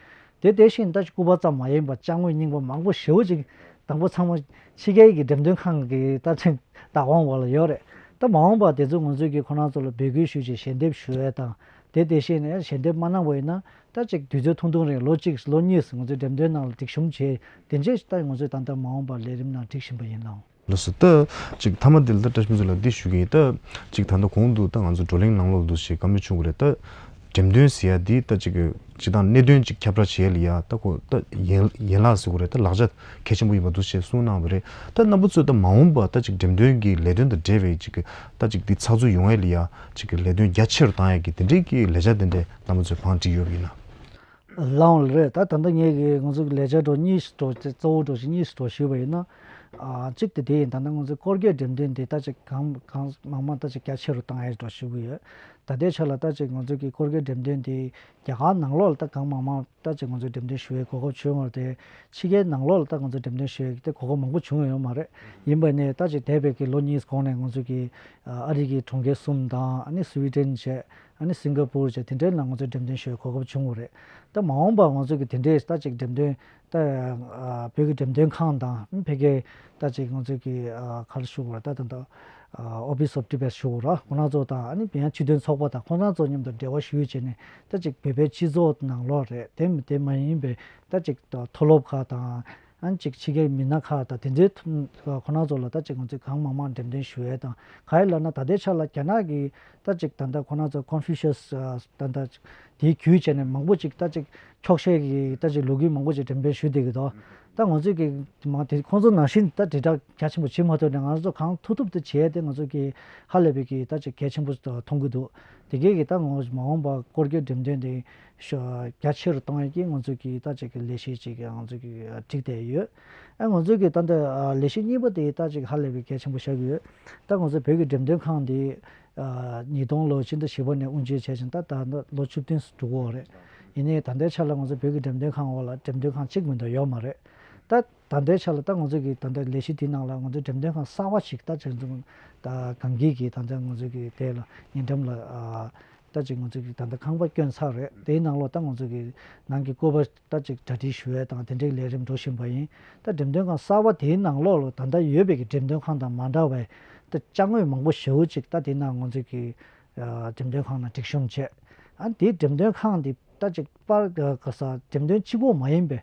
དེ་དེ་བཞིན་ད་ཅིག་སྐུ་པར་ཙམ་མ་ཡིན་པར་ཅ་དངོས་རྙིང་པ་མང་པོ་ཞེ་པོ་ཅིག་དང་པོ་ཚང་མ་ཕྱི་རྒྱལ་གྱི་འགྲེམས་སྟོན་ཁང་གི་ད་ཅིག་བདག་དབང་འོག་ལ་ཡོད་རེད། ད་མ་འོངས་པར་དེ་ཚོ་ང་ཚོས་ཀྱི་ཁོ་རང་ཚོ་ལ་འབོད་སྐུལ་ཞུས་ཅིག་ཞལ་འདེབས་ཞུ་ཡས་དང་། དེ་དེ་བཞིན་ནས་ཞལ་འདེབས་མ་གནང་བ་ཡིན་ན་ད་ཅིག་དུས་ཚོད་ཐུང་ཐུང་རིང་ལོ་གཅིག་ལོ་གཉིས་ང་ཚོའི་འགྲེམས་སྟོན་ནང་ལ་སྒྲིག་གཤོམ་བྱས། དེ་རྗེས་ད་ང་ཚོས་ད་ལྟ་མ་འོངས་པར་ལས་རིམ་ནང་སྒྲིག་བཞིན་པ་ཡིན་ལགས། ལགས་སོ། ད་ཅིག་མཐའ་མ་འདི་ལ་ད་བཀྲ་ཤིས་ཕུན་ཚོགས་ལགས་འདི་ཞུ་གི་ཡིན། ད་ཅིག་ད་ལྟ་གོང་དུ་ད་ང་ཚོ་བགྲོ་གླེང་ནང་ལོགས་འདུག་ཞེས་བཀའ་མོལ་བྱུང་གི་རེད། ད་འགྲེམས་སྟོན་ཟེར་ཡ་འདི་ད་ཅིག་ཅིག་དང་གནད་དོན་ཅིག་ཁྱབ་བསྒྲགས་བྱེད་ཡ་ལ་ཡ་ད་ཁོ་ད་ཡན་ཡན་ལག་ཟེར་དགོས་རེད། ད་ལག་ཆ་གལ་ཆེན་པོ་ཡིན་པ་འདུག་ཞེས་གསུངས་གནང་བ་རེད། ད་རྣམ་པ་ཚོས་ད་མ་འོངས་པ་ད་ཅིག་འགྲེམས་སྟོན་གྱི་ལས་དོན་དང་འབྲེལ་བའི་ཅིག་ད་ཅིག་འདི་ཚགས་ཚུད་ཡོང་ཡ་ལ་ཡ་ཅིག་ལས་དོན་རྒྱ་ཆེ་རུ་བཏང་ཡ་གི་དེ་འདྲའི་གི་ལས་འཆར་དེ་འདྲས་རྣམ་པ་ཚོས་བང་བསྒྲིགས་ཡོད་པ་ཡིན་ན། ལའང་རེད། ད་ད་ལྟ་ངས་ཀྱི་ང་ཚོ་གི་ལས་འཆར་གྲོགས་གཉིས་ཤིག་གྲོགས་ཅིག་གཙོ་བོ་གྲོགས་ཅིག་གཉིས་ཤིག་གྲོགས་ཞུས་པ་ཡིན་ན། ཨ་གཅིག་དེ་དེ་ཡིན། ད་ལྟ་ང་ཚོའི་སྐོར་སྐྱོད་འགྲེམས་སྟོན་དེ་ད་ཅིག་གང་གང་མང་མང་ད་ཅིག་རྒྱ་ཆེ་རུ་བཏང་ཡས་གྲོགས་ཞུ་གི་ཡོད། ད་ལྟའི་ཆ་ལ་ད་ཅིག་ང་ཚོ་གི་སྐོར་སྐྱོད་འགྲེམས་སྟོན་དེ་རྒྱ་གར་ནང་ལོགས་ལ་ད་གང་མང་མང་ད་ཅིག་ང་ཚོས་འགྲེམས་སྟོན་ཞུ་བའི་གོ་སྐབས་བྱུང་བ་རེད། ཕྱི་རྒྱལ་ནང་ལོགས་ལ་ད་ང་ཚོས་འགྲེམས་སྟོན་ཞུ་བའི་དེ་གོ་སྐབས་མང་པོ་བྱུང་ཡོད་མ་རེད། ཡིན་པ་ནས་ད་ཅིག་འདས་པའི་གི་ལོ་གཉིས་གོང་ནས་ང་ཚོ་གི་ཨ་རི་གི་གྲོང་ཁྱེར་གསུམ་དང་ཨ་ནི་སུའི་ཌེན་བྱས། ཨ་ནི་སིང་ག་པུར་བྱས། དེ་འདྲའི་ནང་ང་ཚོས་འགྲེམས་སྟོན་ཞུ་བའི་གོ་སྐབས་བྱུང་བ་རེད། ད་མ་འོངས་པར་ང་ཚོ་གི་དེ་འདྲའི་ད་ཅིག་འགྲེམས་སྟོན་ད་ཨ་བོད་ཀྱི་འགྲེམས་སྟོན་ཁང་དང་ཕ་གིའི་ད་ཅིག་ང་ཚོ་གི་ཨ་ག་རེ་ཞུ་དགོས་རེད། ད་ད་ད་ཨ་Office of Tibet ཞུ་དགོས་རེད། ཁོ་རང་ཚོ་དང་ཨ་ནི་ཡང་སྤྱི་མཐུན་ཚོགས་པ་དང་ཁོ་རང་ཚོ་མཉམ་དུ་འབྲེལ་བ་ཞུས་བྱས་ནས་ད་ཅིག་བོད་པའི་སྤྱི་ཚོགས་ནང་ལོགས་རེད། དེ་མ་དེ་མ་ཡིན་པའི་ད་ཅིག་མཐོ་སློབ་ཁག་དང་། ཨ་ནི་ཅིག་ཕྱི་རྒྱལ་མི་སྣ་ཁག་དང་དེ་འདྲའི་ཐུམ་ཁོ་རང་ཚོ་ལ་ད་ཅིག་ང་ཚོས་གང་མང་མང་འགྲེམས་སྟོན་ཞུ་ཡས་དང་། ག་རེ་ལབ་ན་ད་ལྟའི་ཆ་ལ་རྒྱ་ནག་གི་ད་ཅིག་ད་ལྟ་ཁོ་རང་ཚོ་ཀོན་ཕུ་ཤི་ཡས་ད་ལྟ་དེའི་བརྒྱུད་བྱས་ནས་མང་པོ་ཅིག་ད་ཅིག་འཁྱོག་བཤད་ཀྱི་ད་ཅིག་ལོ་རྒྱུས་མང་པོ་ཅིག་འགྲེམས་སྟོན་ཞུ་བསྡད་ཀྱི་འདུག་ད་ང་ཚོས་ཀྱི་མ་དེ་ཁོང་ཚོ་ནང་བཞིན་ད་དྲིལ་བསྒྲགས་རྒྱ་ཆེན་པོ་བྱེད་མ་ཐུབ་ནས་ང་ཚོ་གང་ཐུབ་ཐུབ་དེ་བྱས་ཏེ་ང་ཚོ་གི་ཧ་ལས་པའི་གི་ད་ཅིག་གལ་ཆེན་པོ་མཐོང་གི་འདུག་དེ་གས་ཀྱི་ད་ང་ཚོ་མ་འོངས་པ་སྐོར་སྐྱོད་འགྲེམས་སྟོན་དེ་ཤོ་རྒྱ་ཆེ་རུ་གཏོང་ཡས་ཀྱི་ང་ཚོ་གི་ད་ཅིག་གི་ལས་གཞི་ཅིག་ང་ཚོ་གི་བསྒྲིགས་བསྡད་ཡོད། ཨ་ང་ཚོ་གི་ད་ལྟ་ལས་གཞི་གཉིས་པ་དེ་ད་ཅིག་ཧ་ལས་པའི་གལ་ཆེན་པོ་ཆགས་ཀྱི་ཡོད། ད་ང་ཚོ་བོད་ཀྱི་འགྲེམས་སྟོན་ཁང་དེ་ཉིས་སྟོང་ལོ་ཕྱི་ཟླ་བཞི་པ་ནས་དབུ་འབྱེད་བྱས་ཤིང་ད་ད་ལོ་བཅུ་བདུན་འགྲོ་གི་ཡོད་རེད། ཡིན་ནའི་ད་ལྟའི་ཆ་ལ་ང་ཚོ་བོད་ཀྱི་འགྲེམས་སྟོན་ཁང་འོག་ལ་འགྲེམས་སྟོན་ཁང་གཅིག་མ་གཏོགས་ཡོད་མ་རེད། ད་ད་ལྟའི་ཆ་ལ་ད་ང་ཚོ་གི་ད་ལྟ་ལས་གཞི་དེའི་ནང་ལ་ང་ཚོ་འགྲེམས་སྟོན་ཁང་གསར་པ་ཞིག་ད་ཅིག་ད་གངས་སྐྱིད་ཀྱི་ད་ལྟ་ང་ཚོ་གི་དེ་ལ་ཉེ་འགྲམ་ལ་ཨ་ད་ཅིག་ང་ཚོ་གི་ད་ལྟ་ཁང་པ་བསྐྱོན་ཚར་རེད། དེའི་ནང་ལོགས་ད་ང་ཚོ་གི་ནང་གི་སྐུ་པར་ད་ཅིག་གྲ་སྒྲིག་ཞུ་ཡས་དང་དེ་འདྲའི་ལས་རིམ་འགྲོ་བཞིན་པ་ཡིན། ད་འགྲེམས་སྟོན་ཁང་གསར་པ་དེའི་ནང་ལོགས་ལ་ད་ལྟ་ཡོད་པའི་གི་འགྲེམས་སྟོན་ཁང་དང་མ་འདྲ་བའི་ད་ཅ་དངོས་མང་པོ་ཞེ་པོ་ཅིག་ད་དེ་ནང་ང་ཚོ་གི་ཨ་འགྲེམས་སྟོན་ཁང་ནང་སྒྲིག་གཤོམ་བྱས། ཨ་དེའི་འགྲེམས་སྟོན་ཁང་དེ་ད་ཅིག་པར་ག་ས་འགྲེམས་སྟོན་གཅིག་པོ་མ་ཡིན་པའི་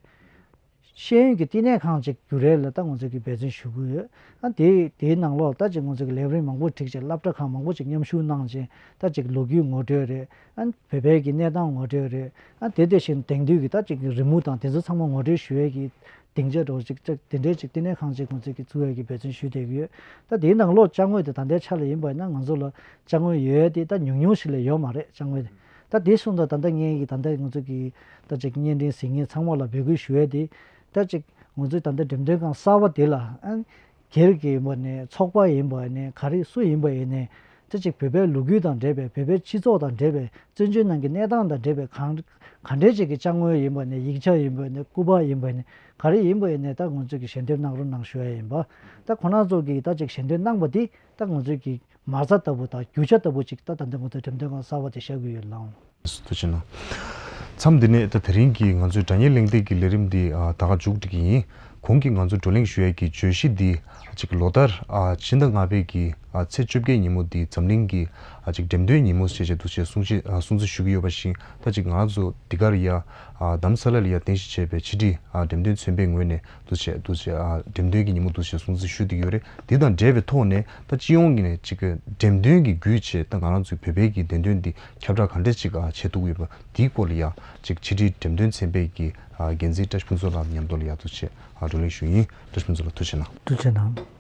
ཤེས་ཡོན་གྱི་བསྟི་གནས་ཁང་ཅིག་འགྱུར་ཡས་ལ་ད་ང་ཚོས་ཀྱི་འབད་བརྩོན་ཞུ་གི་ཡོད། ཨ་དེ་དེའི་ནང་ལོགས་ད་ཅིག་ང་ཚོས་ཀྱི་ལས་རིམ་མང་པོ་བསྒྲིགས་བྱས། སློབ་གྲྭ་ཁག་མང་པོ་ཅིག་མཉམ་ཞུགས་གནང་བྱས། ད་ཅིག་ལོ་རྒྱུས་ངོ་སྤྲོད་རེད། ཨ་བོད་པའི་གི་གནས་སྟངས་ངོ་སྤྲོད་རེད། ཨ་དེ་དེ་བཞིན་དེང་དུས་ཀྱི་ད་ཅིག་རི་མོ་དང་དེ་ཚོ་ཚང་མ་ངོ་སྤྲོད་ཞུ་ཡས་ཀྱི་སྡིངས་ཆ་འདྲ་བོ་ཅིག་ཅིག་དེ་འདྲའི་ཅིག་བསྟི་གནས་ཁང་ཅིག་ང་ཚོས་ཀྱི་བཙུགས་ཡས་ཀྱི་འབད་བརྩོན་ཞུ་བསྡད་ཀྱི་ཡོད། ད་དེའི་ནང་ལོགས་ཅ་དངོས་དེ་ད་ལྟའི་ཆ་ལ་ཡིན་པ་ཡིན་ན་ང་ཚོ་ལ་ཅ་དངོས་ཡོད་དེ་ད་ཉུང་ཉུང་ཞིག་ལས་ཡོད་མ་རེད། ཅ་དངོས་དེ་ད་དེ་སོང་ཙང་ད་ལྟ་ངས་ཀྱི་ད་ལྟ་ང་ཚོ་གི་ད་ཅིག་བརྙན་འཕྲིན་གཟིགས་མཁན་ཚང་མ་ལ་འབོད་སྐུལ་ཞུ་ཡས་དེ། ད་ཅིག་ང་ཚོའི་ད་ལྟ་འགྲེམས་སྟོན་ཁང་གསར་པ་དེ་ལ་ཨ་སྒེར་གྱི་ཡིན་པ་ནས་ཚོགས་པ་ཡིན་པ་ནས་ག་རེ་སུ་ཡིན་པ་ཡིན་ནས་ ད་ཅིག་བོད་པའི་ལོ་རྒྱུས་དང་འབྲེལ་བའི་བོད་པའི་སྤྱི་ཚོགས་དང་འབྲེལ་བའི་བཙན་བྱོལ་ནང་གི་གནས་སྟངས་དང་འབྲེལ་བའི་གང་ག་འདྲའི་ཅིག་གི་ཅ་དངོས་ཡིན་པ་ནས་ཡིག་ཆ་ཡིན་པ་ནས་སྐུ་པར་ཡིན་པ་ནས་ག་རེ་ཡིན་པ་ཡིན་ནས་ད་ང་ཚོས་ཀྱི་ཞལ་འདོན་གནང་རོགས་གནང་ཞུ་ཡ་ཡིན་པ། ད་ཁོང་རྣམ་ཚོ་གིས་ད་ཅིག་ཞལ་འདོན་གནང་པ་འདི་ད་ང་ཚོས་ཀྱི་མ་རྩ་ལྟ་བུ་དང་རྒྱུ་ཆ་ལྟ་བུ་ཅིག་ད་ད་ལྟ་ང་ཚོས་འགྲེམས་སྟོན་ཁང་གསར་པ་དེ་བཞག་གི་ཡོད་ལགས། ཐུགས་རྗེ་གནང་། མཚམས་འདི་ནས་ད་དེ་རིང་གི་ང་ཚོའི་དྲ་བརྙན་གླེང་སྟེགས་ཀྱི་ལས་རིམ་འདི་ཨ་ད་ག་མཇུག་སྒྲིལ་གྱི་ཡིན། གོང་གི་ང་ཚོས་བགྲོ་གླེང་ཞུ་ཡས་ཀྱི་བརྗོད་གཞི་འདི་ཅིག་ལོ་ལྟར་ཨ་ཕྱི་ཟླ་ལྔ་པའི་གི་ཨ་ཚེས་བཅོ་བརྒྱད་ཉིན་མོ་འདི་འཛམ་གླིང་གི་ཨ་ཅིག་འགྲེམས་སྟོན་ཉིན་མོ་ཞེས་བྱས་འདུག་ཅེས་གསུང་ཆེ་ཨ་གསུང་ཚིག་ཞུ་གི་ཡོད་པ་བཞིན་ད་ཅིག་ང་ཚོ་འདི་གར་ཡ་ཨ་རྡ་རམ་ས་ལ་ལ་ཡ་རྟེན་གཞི་བྱས་པའི་ཕྱི་དྲིལ་ཨ་འགྲེམས་སྟོན་ཚན་པའི་ངོས་ནས་འདུག་ཅེས་འདུག་ཅེས་ཨ་འགྲེམས་སྟོན་གྱི་ཉིན་མོ་འདུག་ཅེས་གསུང་ཚིག་ཞུ་བསྡད་ཀྱི་ཡོད་རེད། འདི་དང་འབྲེལ་བའི་ཐོག་ནས་ད་སྤྱི་ཡོངས་ཀྱི་ནས་ཅིག་གི་འགྲེམས་སྟོན་གྱི་བརྒྱུད་བྱས་ད་ང་རང་ཚོའི་བོད་པའི་གི་བདེན་དོན་འདི་ཁྱབ་བསྒྲགས་ག་འདྲས་ཅིག་ཨ་བྱེད་ཐུབ་ཀྱི་ཡོད་པ་འདིའི་སྐོར་ལ་ཡ་ཅིག་ཕྱི་དྲིལ་འགྲེམས་སྟོན་ཚན་པའི་གི་ཨ་འགན་འཛིན་བཀྲ་ཤིས་ཕུན་ཚོགས་ལགས་མཉམ་དུ་ལ་ཡ་འདུག་ཅེས་ཨ་བགྲོ་གླེང་ཞུ་ཡིན། བཀྲ་ཤིས་ཕུན་ཚོགས་ལགས་ཐུགས་རྗེ་གནང་། ཐུགས་རྗེ་གནང་།